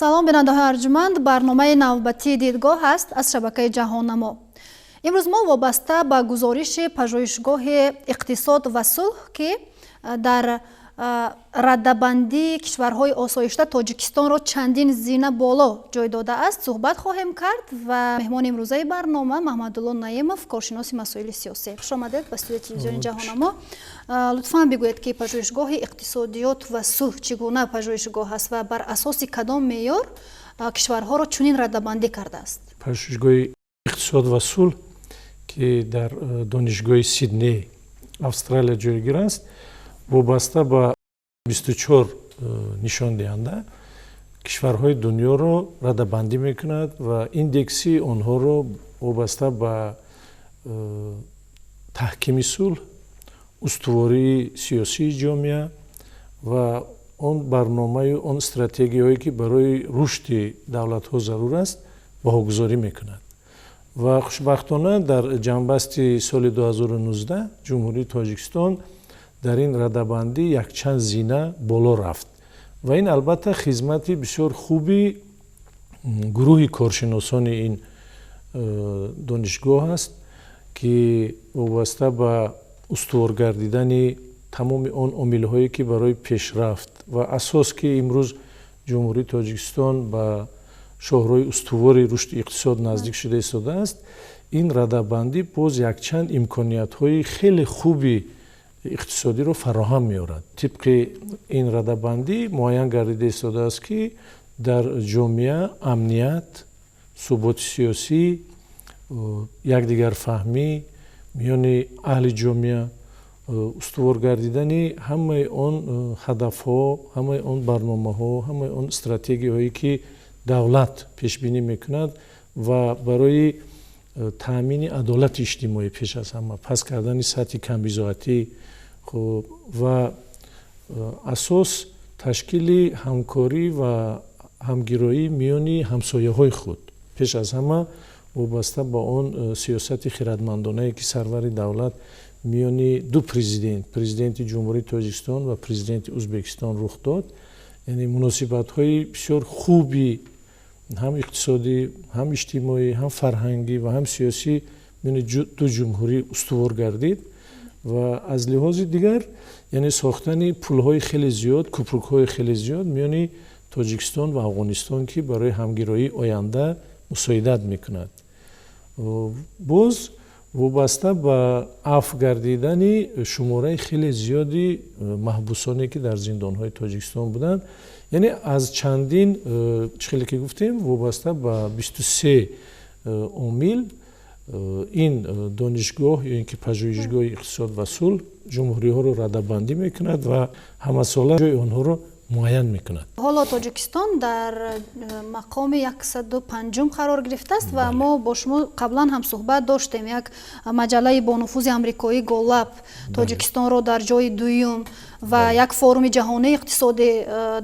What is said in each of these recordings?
Салом, бинандаҳои арҷманд. Барномаи навбатии «Дидгоҳ» аст аз шабакаи «Ҷаҳоннамо». Имрӯз мо вобаста ба гузориши пажӯҳишгоҳи «Иқтисод ва сулҳ», ки дар радабандии кишварҳои осоишта Тоҷикистонро чандин зина боло ҷой додааст, суҳбат хоҳем кард ва меҳмони имрӯзаи барнома Маҳмадулло Наимов, коршиноси масоили сиёсӣ. Хуш омадед ба студияи телевизиони «Ҷаҳоннамо». Лутфан бигӯед, ки пажӯҳишгоҳи «Иқтисодиёт ва сулҳ» чӣ гуна пажӯҳишгоҳ аст ва бар асоси кадом меъёр кишварҳоро чунин радабандӣ кардааст? Пажӯҳишгоҳи «Иқтисод ва сулҳ», ки дар донишгоҳи Сидней, Австралия ҷойгир аст, вобаста ба 24 нишондиҳанда кишварҳои дунёро радабандӣ мекунад ва индекси онҳоро вобаста ба таҳкими сулҳ, устувории сиёсии ҷомеа ва он барномаю он стратегияҳое, ки барои рушди давлатҳо зарур аст, баҳогузорӣ мекунад. Ва хушбахтона дар ҷамъбасти соли 2019 Ҷумҳурии Тоҷикистон дар ин радабандӣ якчанд зина боло рафт. Ва ин, албатта, хизмати бисёр хуби гурӯҳи коршиносони ин донишгоҳ аст, ки вобаста ба устувор гардидани тамоми он омилҳое, ки барои пешрафт ва асос, ки имрӯз Ҷумҳурии Тоҷикистон ба шоҳроҳи устувори рушди иқтисод наздик шуда истодааст, ин радабандӣ боз якчанд имкониятҳои хеле хуби иқтисодиро фароҳам меорад. Тибқи ин радабандӣ муайян гардида истодааст, ки дар ҷомеа амният, суботи сиёсӣ, якдигарфаҳмӣ миёни аҳли ҷомеа, устувор гардидани ҳамаи он ҳадафҳо, ҳамаи он барномаҳо, ҳамаи он стратегияҳое, ки давлат пешбинӣ мекунад ва барои таъмини адолати иҷтимоӣ, пеш аз ҳама паст кардани сатҳи камбизоатӣ, хуб, ва асос ташкили ҳамкорӣ ва ҳамгироӣ миёни ҳамсояҳои худ, пеш аз ҳама вобаста ба он сиёсати хирадмандонае, ки сарвари давлат миёни ду президент, Президенти Ҷумҳурии Тоҷикистон ва Президенти Ӯзбекистон рух дод, яъне муносибатҳои бисёр хуби ҳам иқтисодӣ, ҳам иҷтимоӣ, ҳам фарҳангӣ ва ҳам сиёсӣ миёни ду ҷумҳурӣ устувор гардид. Ва аз лиҳози дигар, яъне сохтани пулҳои хеле зиёд, кӯпрукҳои хеле зиёд миёни Тоҷикистон ва Афғонистон, ки барои ҳамгироии оянда мусоидат мекунад. Боз вобаста ба афв гардидани шумораи хеле зиёди маҳбусоне, ки дар зиндонҳои Тоҷикистон буданд, яъне аз чандин, чӣ хеле ки гуфтем, вобаста ба 23 омил ин донишгоҳ ё ин ки пажӯҳишгоҳи «Иқтисод ва сулҳ» ҷумҳуриҳоро радабандӣ мекунад ва ҳамасола ҷои онҳоро муайян мекунад. Ҳоло Тоҷикистон дар мақоми 105-ум қарор гирифтааст ва мо бо шумо қаблан ҳам суҳбат доштем. Як маҷаллаи бонуфузи амрикоӣ «Гэллап» Тоҷикистонро дар ҷои дуюм ва як форуми ҷаҳонии иқтисодӣ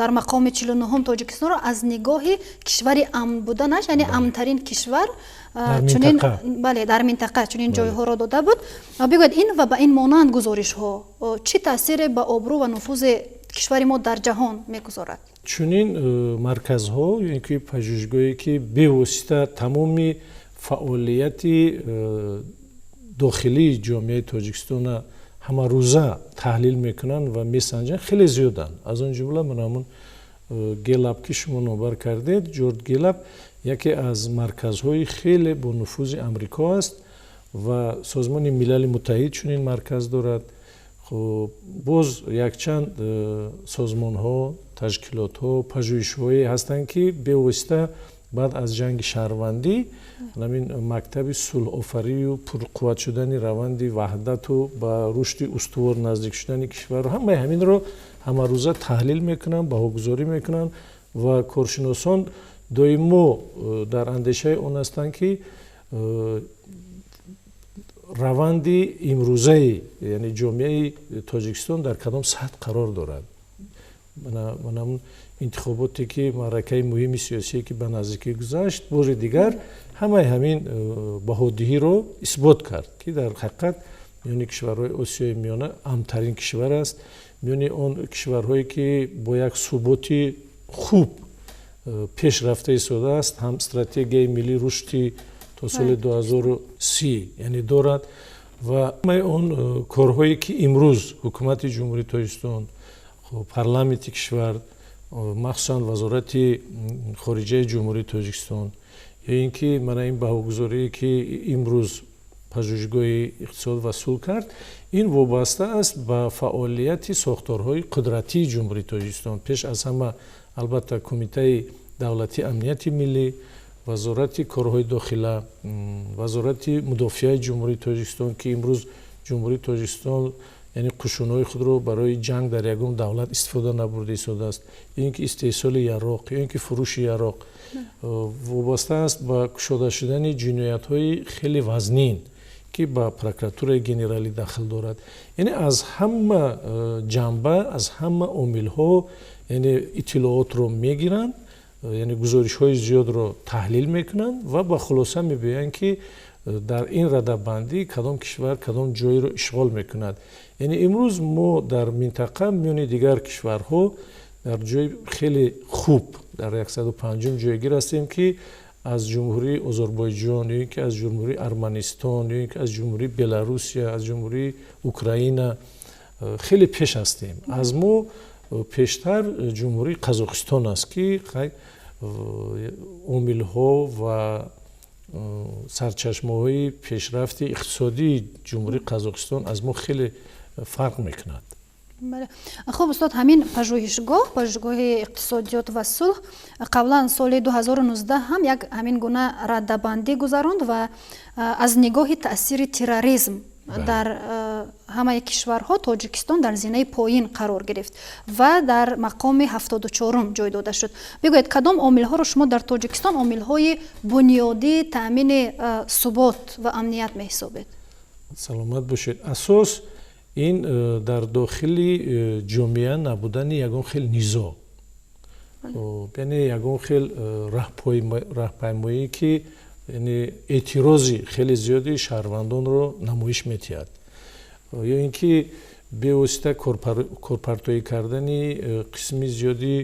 дар мақоми 49-ум Тоҷикистонро аз нигоҳи кишвари амн буданаш, яъне амнтарин кишвар чунин, бале, дар минтақа чунин ҷойҳоро дода буд. Бигӯед, ин ва ба ин монанд гузоришҳо чӣ таъсире ба обрӯ ва нуфузи кишвари мо дар ҷаҳон мегузорад? Чунин марказҳо ё ин ки пажӯҳишгоҳе, ки бевосита тамоми фаъолияти дохилии ҷомеаи Тоҷикистона ҳамарӯза таҳлил мекунанд ва месанҷанд, хеле зиёданд. Аз он ҷумла ман ҳамун «Гэллап», ки шумо номбар кардед. Ҷорҷ Гэллап яке аз марказҳои хеле бонуфузи Амрико аст ва Созмони Милали Муттаҳид чунин марказ дорад. Хуб, боз якчанд созмонҳо, ташкилотҳо, пажӯҳишҳое ҳастанд, ки бевосита баъд аз ҷанги шаҳрвандӣ ҳамин мактаби сулҳофарию пурқувват шудани раванди ваҳдату ба рушди устувор наздик шудани кишварро, ҳамаи ҳаминро ҳамарӯза таҳлил мекунанд, баҳогузорӣ мекунанд ва коршиносон доимо дар андешаи он ҳастанд, ки раванди имрӯзаи, яъне ҷомеаи Тоҷикистон дар кадом сатҳ қарор дорад. Мана интихоботе, ки маъракаи муҳими сиёсие, ки ба наздикӣ гузашт, бори дигар ҳамаи ҳамин баҳодиҳиро исбот кард, ки дар ҳақиқат миёни кишварҳои Осиёи Миёна амнтарин кишвар аст, миёни он кишварҳое, ки бо як суботи хуб. Пеш рафта истодааст, ҳам стратегияи миллии рушди то соли 2030, яъне, дорад ва ҳамаи он корҳое, ки имрӯз ҳукумати Ҷумҳурии Тоҷикистон, парламенти кишвар, махсусан Вазорати хориҷаи Ҷумҳурии Тоҷикистон ё ин ки мана ин баҳогузорие, ки имрӯз пажӯҳишгоҳи иқтисод ва сулҳ кард, ин вобаста аст ба фаъолияти сохторҳои қудратии Ҷумҳурии Тоҷикистон, пеш аз ҳама, албатта, Кумитаи давлатии амнияти миллӣ, Вазорати корҳои дохила, Вазорати мудофиаи Ҷумҳурии Тоҷикистон, ки имрӯз Ҷумҳурии Тоҷикистон, яъне, қушунҳои худро барои ҷанг дар ягон давлат истифода набурда истодааст, ё ин ки истеҳсоли яроқ, ё ин ки фурӯши яроқ, вобаста аст ба кушода шудани ҷиноятҳои хеле вазнин, ки ба прокуратураи генералӣ дахл дорад. Яъне, аз ҳама ҷанба, аз ҳама омилҳо, яъне, иттилоотро мегиранд, яъне, гузоришҳои зиёдро таҳлил мекунанд ва ба хулоса мебиёянд, ки дар ин радабандӣ кадом кишвар кадом ҷойро ишғол мекунад. Яъне, имрӯз мо дар минтақа миёни дигар кишварҳо дар ҷои хеле хуб, дар 105-ум ҷойгир ҳастем, ки аз Ҷумҳурии Озарбойҷон ё ин ки аз Ҷумҳурии Арманистон ё ин ки аз Ҷумҳурии Беларусия, аз Ҷумҳурии Украина хеле пеш ҳастем. Аз мо пештар Ҷумҳурии Қазоқистон аст, ки омилҳо ва сарчашмаҳои пешрафти иқтисодии Ҷумҳурии Қазоқистон аз мо хеле фарқ мекунад. Бале, хуб, устод, ҳамин пажӯҳишгоҳ, пажӯҳишгоҳи иқтисодиёт ва сулҳ, қаблан соли 2019 ҳам як ҳамин гуна раддабандӣ гузаронд ва аз нигоҳи таъсири терроризм дар ҳамаи кишварҳо Тоҷикистон дар зинаи поин қарор гирифт ва дар мақоми 74-ум ҷой дода шуд. Бигӯед, кадом омилҳоро шумо дар Тоҷикистон омилҳои бунёдии таъмини субот ва амният меҳисобед? Саломат бошед. Асос ин дар дохили ҷомеа набудани ягон хел низоъ, яъне, ягон хел раҳпаймоӣ, ки, яъне, эътирози хеле зиёди шаҳрвандонро намоиш медиҳад, ё ин ки бевосита корпартоӣ кардани қисми зиёди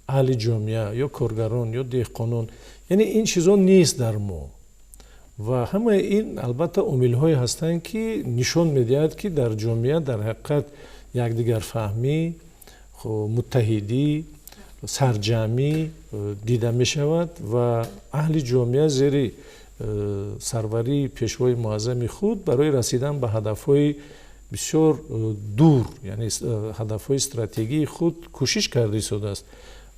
аҳли ҷомеа, ё коргарон, ё деҳқонон. Яъне, ин чизо нест дар мо ва ҳамаи ин, албатта, омилҳое ҳастанд, ки нишон медиҳад, ки дар ҷомеа дар ҳақиқат якдигарфаҳмӣ, муттаҳидӣ, сарҷамъӣ дида мешавад ва аҳли ҷомеа зери сарварии пешвои муаззами худ барои расидан ба ҳадафҳои бисёр дур, яъне, ҳадафҳои стратегии худ кӯшиш карда истодааст.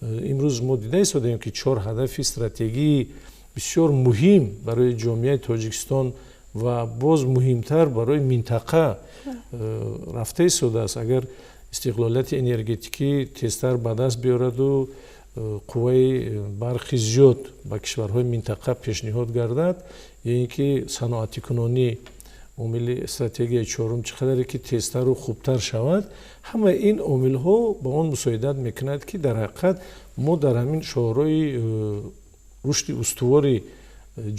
Имрӯз мо дида истодаем, ки чор ҳадафи стратегии бисёр муҳим барои ҷомеаи Тоҷикистон ва боз муҳимтар барои минтақа рафта истодааст. Агар истиқлолияти энергетикӣ тезтар ба даст биёраду қувваи барқи зиёд ба кишварҳои минтақа пешниҳод гардад, ё ин ки саноатикунонӣ, омили стратегияи чорум, чӣ қадаре ки тезтару хубтар шавад, ҳамаи ин омилҳо ба он мусоидат мекунад, ки дар ҳақиқат мо дар ҳамин шоҳроҳи рушди устувори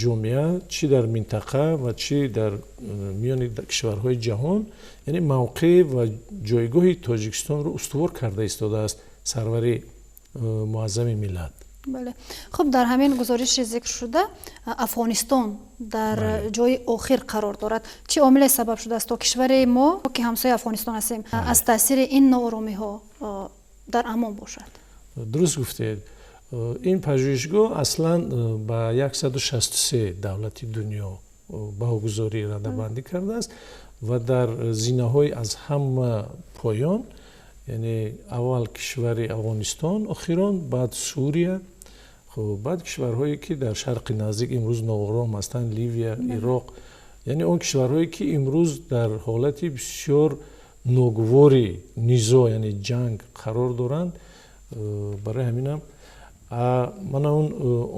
ҷомеа, чӣ дар минтақа ва чӣ дар миёни кишварҳои ҷаҳон, яъне, мавқеъ ва ҷойгоҳи Тоҷикистонро устувор карда истодааст сарвари муаззами миллат. Бале, хуб, дар ҳамин гузориши зикршуда Афғонистон дар ҷои охир қарор дорад. Чӣ омиле сабаб шудааст, то кишвари мо, ки ҳамсояи Афғонистон ҳастем, аз таъсири ин нооромиҳо дар амон бошад? Дуруст гуфтед. Ин пажӯҳишгоҳ аслан ба 163 давлати дунё баҳогузорӣ, радабандӣ кардааст ва дар зинаҳои аз ҳама поён, яъне, аввал кишвари Афғонистон, охирон, баъд Сурия, хуб, баъд кишварҳое, ки дар Шарқи Наздик имрӯз ноором ҳастанд, Ливия, Ироқ, яъне, он кишварҳое, ки имрӯз дар ҳолати бисёр ногувори низоъ, яъне, ҷанг қарор доранд. Барои ҳаминам мана он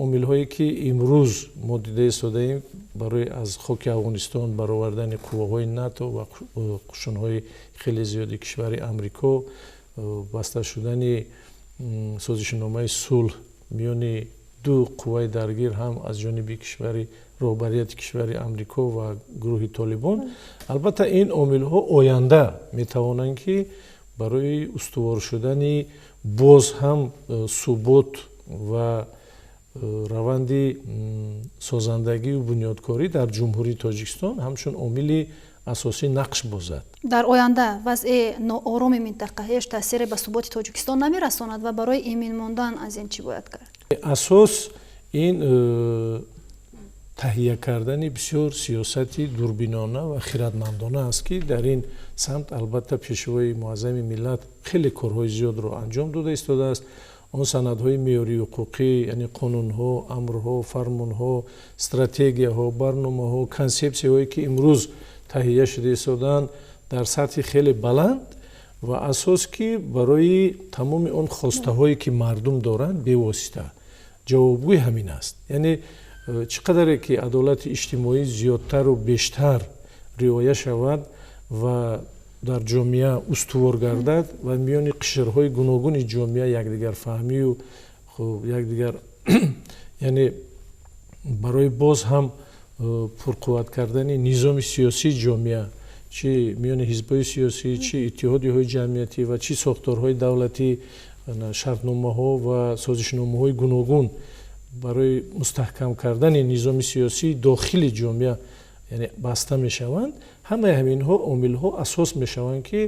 омилҳое, ки имрӯз мо дида истодаем барои аз хоки Афғонистон баровардани қувваҳои НАТО ва қушунҳои хеле зиёди кишвари Амрико, баста шудани созишномаи сулҳ миёни ду қувваи даргир, ҳам аз ҷониби кишвари роҳбарияти кишвари Амрико ва гурӯҳи Толибон, албатта, ин омилҳо оянда метавонанд, ки барои устувор шудани боз ҳам субот. ва раванди созандагию бунёдкорӣ дар Ҷумҳурии Тоҷикистон ҳамчун омили асосӣ нақш бозад. Дар оянда вазъи ноороми минтақа ҳеҷ таъсире ба суботи Тоҷикистон намерасонад ва барои имин мондан аз ин чӣ бояд кард? Асос ин таҳия кардани бисёр сиёсати дурбинона ва хиратмандона аст, ки дар ин самт албатта Пешвои Муаззами миллат хеле корҳои зиёдро анҷом дода истодааст. Он санадҳои меъёрии ҳуқуқӣ, яъне қонунҳо, амрҳо, фармонҳо, стратегияҳо, барномаҳо, консепсияҳое, ки имрӯз таҳия шуда истодаанд, дар сатҳи хеле баланд ва асос, ки барои тамоми он хостаҳое, ки мардум доранд, бевосита ҷавобгӯи ҳамин аст. Яъне чӣ қадаре ки адолати иҷтимоӣ зиёдтару бештар риоя шавад ва дар ҷомеа устувор гардад ва миёни қишрҳои гуногуни ҷомеа якдигарфаҳмию хуб якдигар, яъне барои боз ҳам пурқувват кардани низоми сиёсии ҷомеа, чӣ миёни ҳизбҳои сиёсӣ, чӣ иттиҳодиҳои ҷамъиятӣ ва чӣ сохторҳои давлатӣ, шартномаҳо ва созишномаҳои гуногун барои мустаҳкам кардани низоми сиёсии дохили ҷомеа, яъне баста мешаванд. Ҳамаи ҳаминҳо омилҳо асос мешаванд, ки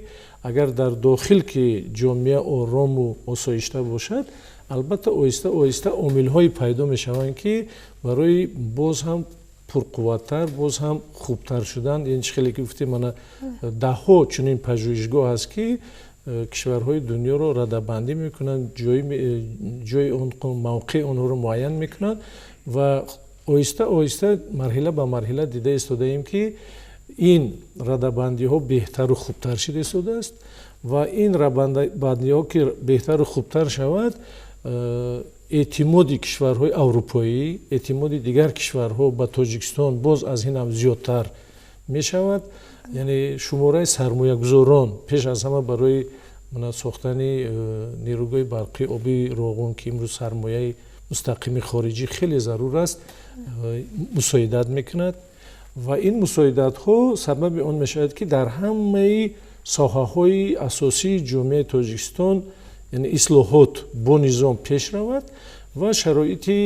агар дар дохил ки ҷомеа орому осоишта бошад, албатта оҳиста оҳиста омилҳое пайдо мешаванд, ки барои боз ҳам пурқувваттар, боз ҳам хубтар шудан. Ин чӣ хеле ки гуфтем, мана даҳҳо чунин пажӯҳишгоҳ аст, ки кишварҳои дунёро радабандӣ мекунанд, ҷои он, мавқеи онҳоро муайян мекунанд ва оҳиста оҳиста, марҳила ба марҳила дида истодаем, ки ин радабандиҳо беҳтару хубтар шуда истодааст. Ва ин радабандиҳо ки беҳтару хубтар шавад, эътимоди кишварҳои аврупоӣ, эътимоди дигар кишварҳо ба Тоҷикистон боз аз ин ҳам зиёдтар мешавад. Яъне шумораи сармоягузорон, пеш аз ҳама барои сохтани нерӯгоҳи барқи оби Роғун, ки имрӯз сармояи мустақими хориҷӣ хеле зарур аст, мусоидат мекунад. Ва ин мусоидатҳо сабаби он мешавад, ки дар ҳамаи соҳаҳои асосии ҷомеаи Тоҷикистон, яъне ислоҳот бо низом пеш равад ва шароити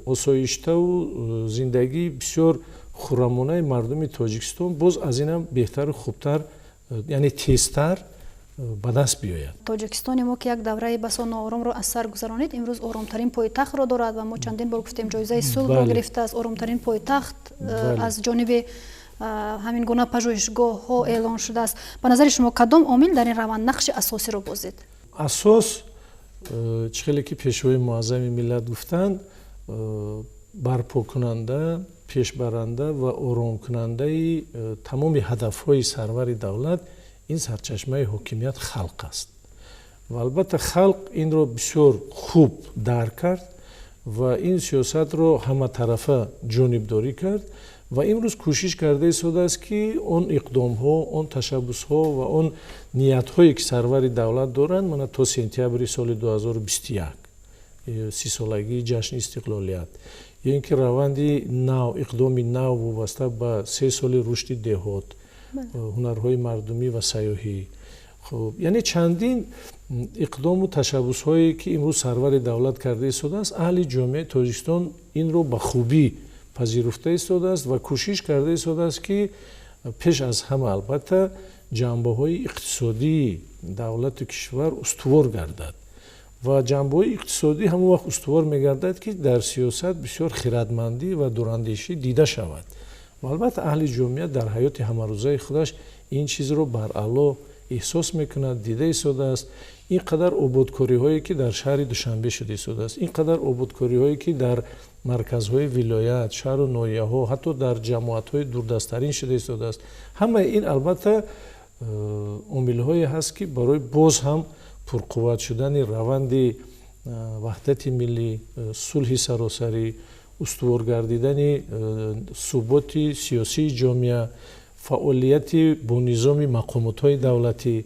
осоиштаву зиндагии бисёр хуррамонаи мардуми Тоҷикистон боз аз ин ҳам беҳтару хубтар, яъне тезтар ба даст биёяд. Тоҷикистони мо, ки як давраи басо нооромро аз сар гузаронид, имрӯз оромтарин пойтахтро дорад ва мо чандин бор гуфтем, ҷоизаи сулҳро гирифтааст, оромтарин пойтахт аз ҷониби ҳамин гуна пажӯҳишгоҳҳо эълон шудааст. Ба назари шумо, кадом омил дар ин раванд нақши асосиро бозид? Асос, чӣ хеле ки Пешвои Муаззами миллат гуфтанд, барпокунанда, пешбаранда ва оромкунандаи тамоми ҳадафҳои сарвари давлат ин сарчашмаи ҳокимият халқ аст. Ва албатта халқ инро бисёр хуб дарк кард ва ин сиёсатро ҳаматарафа ҷонибдорӣ кард ва имрӯз кӯшиш карда истодааст, ки он иқдомҳо, он ташаббусҳо ва он ниятҳое, ки сарвари давлат доранд, мана то сентябри соли 2021, 30-солагии ҷашни истиқлолият, ё ин ки раванди нав, иқдоми нав вобаста ба 3 соли рушди деҳот, ҳунарҳои мардумӣ ва сайёҳӣ, хуб, яъне чандин иқдому ташаббусҳое, ки имрӯз сарвари давлат карда истодааст, аҳли ҷомеаи Тоҷикистон инро ба хубӣ пазируфта истодааст ва кӯшиш карда истодааст, ки пеш аз ҳама албатта ҷанбаҳои иқтисодии давлату кишвар устувор гардад. Ва ҷанбаҳои иқтисодӣ ҳамон вақт устувор мегардад, ки дар сиёсат бисёр хиратмандӣ ва дурандешӣ дида шавад. Ва албатта аҳли ҷомеа дар ҳаёти ҳамарӯзаи худаш ин чизро баръало эҳсос мекунад, дида истодааст. Ин қадар ободкориҳое, ки дар шаҳри Душанбе шуда истодааст, ин қадар ободкориҳое, ки дар марказҳои вилоят, шаҳру ноҳияҳо, ҳатто дар ҷамоатҳои дурдасттарин шуда истодааст, ҳамаи ин албатта омилҳое ҳаст, ки барои боз ҳам пурқувват шудани раванди ваҳдати миллӣ, сулҳи саросарӣ, устувор гардидани суботи сиёсии ҷомеа, фаъолияти бонизоми мақомотҳои давлатӣ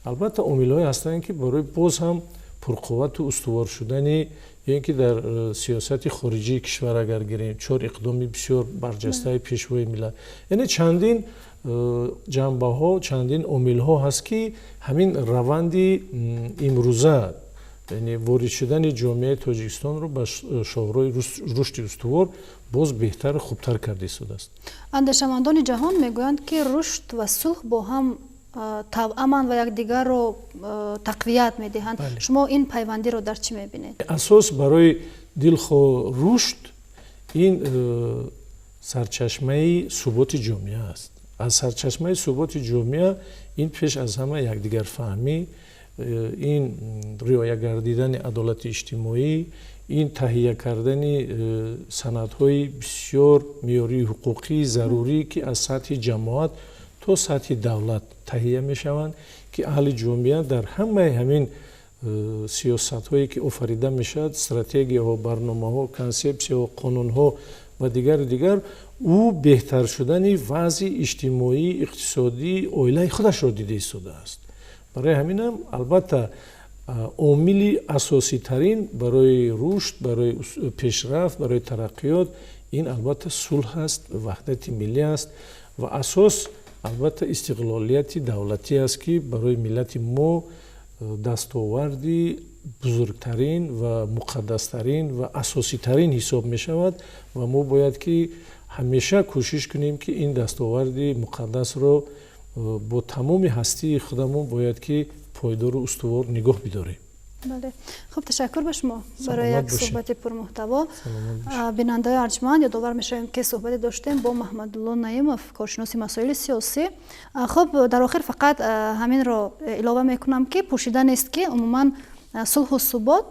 албатта омилҳое ҳастанд, ки барои боз ҳам пурқуввату устувор шудани, ё ин ки дар сиёсати хориҷии кишвар агар гирем, чор иқдоми бисёр барҷастаи Пешвои миллат, яъне чандин ҷанбаҳо, чандин омилҳо ҳаст, ки ҳамин раванди имрӯза Яъне ворид шудани ҷомеаи Тоҷикистонро ба шоҳроҳи рушди устувор боз беҳтару хубтар карда истодааст. Андешамандони ҷаҳон мегӯянд, ки рушд ва сулҳ бо ҳам тавъаманд ва якдигарро тақвият медиҳанд. Шумо ин пайвандиро дар чӣ мебинед? Асос барои дилхоҳ рушд ин сарчашмаи суботи ҷомеа аст. Аз сарчашмаи суботи ҷомеа ин пеш аз ҳама якдигарфаҳмӣ, ин риоя гардидани адолати иҷтимоӣ, ин таҳия кардани санадҳои бисёр меъёрии ҳуқуқии зарурӣ, ки аз сатҳи ҷамоат то сатҳи давлат таҳия мешаванд, ки аҳли ҷомеа дар ҳамаи ҳамин сиёсатҳое, ки офарида мешавад, стратегияҳо, барномаҳо, консепсияҳо, қонунҳо ва дигару дигар, ӯ беҳтар шудани вазъи иҷтимоӣ, иқтисодии оилаи худашро дида истодааст. Барои ҳаминам, албатта, омили асоситарин барои рушд, барои пешрафт, барои тараққиёт ин, албатта, сулҳ аст, ваҳдати миллӣ аст ва асос, албатта, истиқлолияти давлатӣ аст, ки барои миллати мо дастоварди бузургтарин ва муқаддастарин ва асоситарин ҳисоб мешавад. Ва мо бояд ки ҳамеша кӯшиш кунем, ки ин дастоварди муқаддасро бо тамоми ҳастии худамон бояд ки пойдору устувор нигоҳ бидорем. Бале, хуб, ташаккур ба шумо барои як суҳбати пурмуҳтаво. Бинандаои арҷманд, ёдовар мешавем, ки суҳбате доштем бо Маҳмадулло Наимов, коршиноси масоили сиёсӣ. Хуб, дар охир фақат ҳаминро илова мекунам, ки пӯшида нест, ки умуман сулҳу субот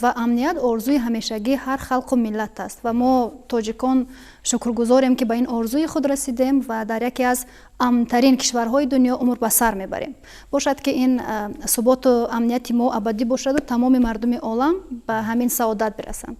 ва амният орзуи ҳамешагии ҳар халқу миллат аст ва мо, тоҷикон, шукргузорем, ки ба ин орзуи худ расидем ва дар яке аз амнтарин кишварҳои дунё умр ба сар мебарем. Бошад, ки ин суботу амнияти мо абадӣ бошаду тамоми мардуми олам ба ҳамин саодат бирасанд.